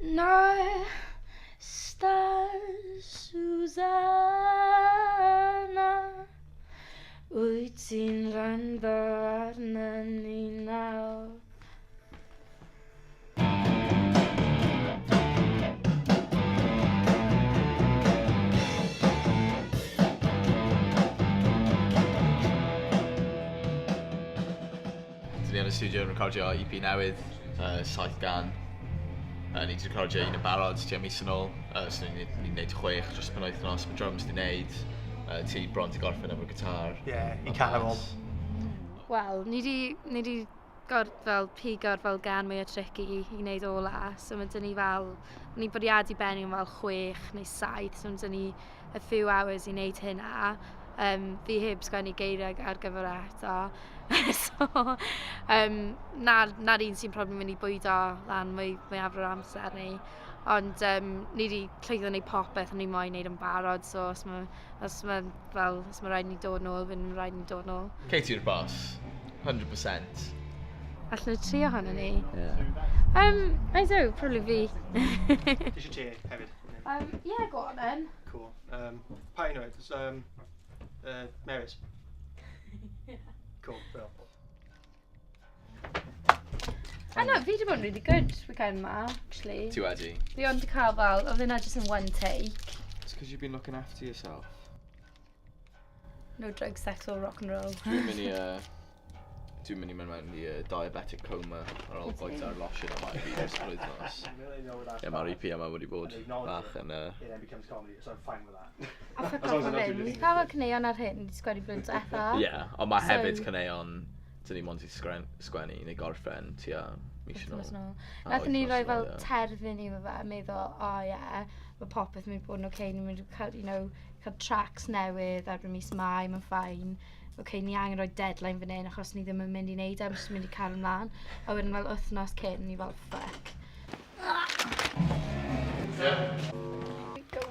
Nos da, Susanna. Wyt ti'n rando arna ni nawr? Dyn ni yn y studio yn recordio EP newydd, 7 gan. Ni wedi recordio un yn barod tua mis yn ôl, so ni'n ni wneud chwech dros y penwythnos, mae drums di wneud, ti bron di gorffen efo'r gitar. Ie, yeah, i canol. Wel, ni di, ni di gor, fel pigo'r fel gan mwy o tricky i wneud ola, so mae dyn ni fel, ni bwriadu bennu yn fel chwech neu saith, so mae dyn ni a few hours i wneud hynna. Fi heb sgwennu geiriau ar gyfer e eto. So, na'r, na'r un sy'n probably mynd i bwydo lan mwy, mwyaf o'r amser ni. Ond ni wedi llwyddo wneud popeth o'n i moyn wneud yn barod, so os mae, os mae, fel, os mae rhaid ni dod nôl, fydd rhaid ni dod nôl. Katie yw'r boss, 100%. Allan y tri ohono ni? Yeah. I don't know, probably fi. Ti eisiau te hefyd? Yeah, go on then. Cool. Pa un oedd? Mary's? Yeah. Cool, bro. I know, fi wedi bod yn really good weekend ma, actually. Ti wedi? Fi ond wedi cael fel, oedd hynna just in one take. It's because you've been looking after yourself. No drugs, sex or rock and roll. Dwi'n mynd i, dwi'n mynd i mynd mewn i diabetic coma ar ôl bwyta'r losin yma i fi dros yr wythnos. Ie, mae'r EP yma wedi bod bach yn... It then becomes comedy, so I'm fine with that. A fuck off o hyn. Ni cael fel caneuon ar hyn, di sgwennu blwyddyn diwetha. Ie, ond mae hefyd caneuon, dyn ni mond i sgwennu neu gorffen tua mis yn ôl. Nathon ni roi fel terfyn iddo fe, a meddwl, o ie, mae popeth mynd bod yn oce, ni'n mynd i cael, you know, cael tracks newydd erbyn mis Mai, mae'n fine. Oce, ni angen rhoi deadline fan hyn, achos ni ddim yn mynd i wneud e, jyst yn mynd i cael ymlaen. A wedyn fel wythnos cyn, ni fel, fuck. Yeah. We go.